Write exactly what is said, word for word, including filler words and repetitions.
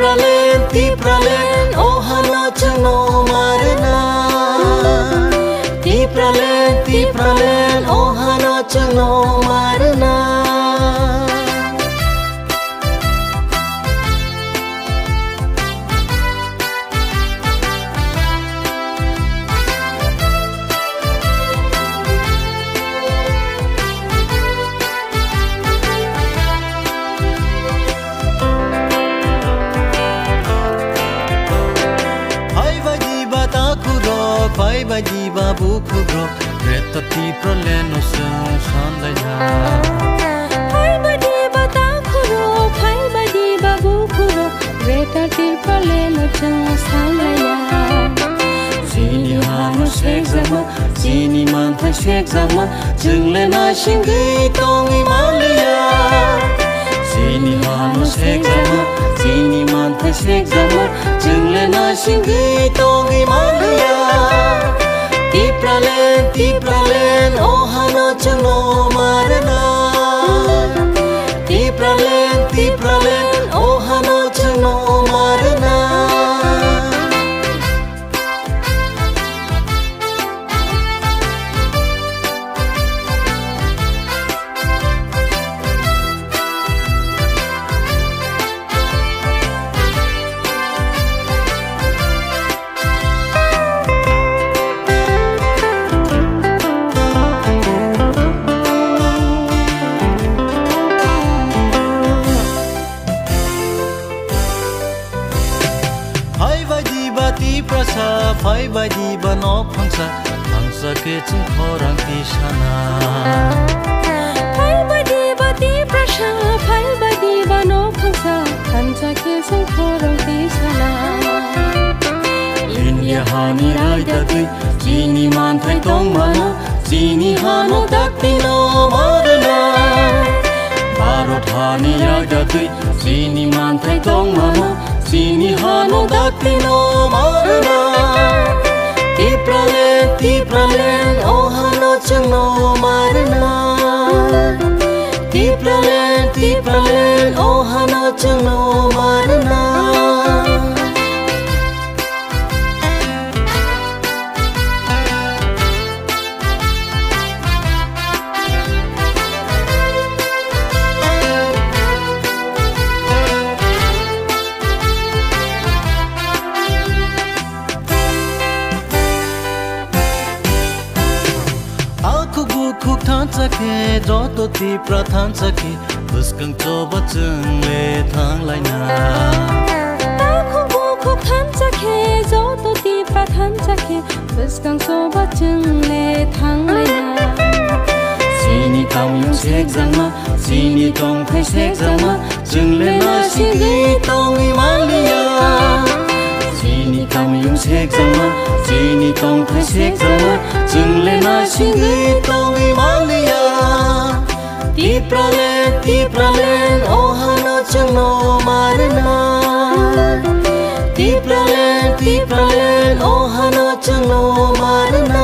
Tipraland, Tipraland, o hano chwngno marwna. Tipraland, Tipraland, o hano chwngno marwna. Phaibai diba takhurok, phaibai diba bukhukrok, Greater Tipraland no chwng sanlaina. Phaibai diba takhurok, phaibai diba bukhukrok, Greater Tipraland no chwng sanlaina. Chini hano sekjakma, chini manthai sekjakma, chwngle naisingwi tongwi manliya. Chini hano sekjakma, chini manthai sekjakma, chwngle naisingwi tongwi manliya. Tipraland, Tipraland, o hano chwngno marwna. Tipraland, Tipraland, o hano chwngno marwna. Phaibai diba Tiprasa, phaibai diba nok phangsa, thansa khe chwng khorang tisana. Phaibai diba Tiprasa, phaibai diba nok phangsa, thansa khe chwng khorang tisana. India hani raida twi, chini manthai tongmano, chini hano daktino marwna. Bharat hani raida twi, chini manthai tongmano, chini hano daktino marwna. Tipraland, Tipraland, o hano chwngno marwna. Tipraland, Tipraland, o hano chwngno marwna. Takhuk bukhuk thansa khe, joto Tipra thansa khe, bwskang choba chwng le thanglaina. Takhuk bukhuk thansa khe, joto Tipra thansa khe, bwskang choba chwng le thanglaina. Chini kamiyung sekjakma, chini tongthai sekjakma, chwng le naisingwi tongwi manliya. Chini kamiyung sekjakma, chini tongthai sekjakma, chwng le naisingwi tongwi manliya. Tipraland, Tipraland, o hano chwngno marwna. Tipraland, Tipraland, o hano chwngno marwna.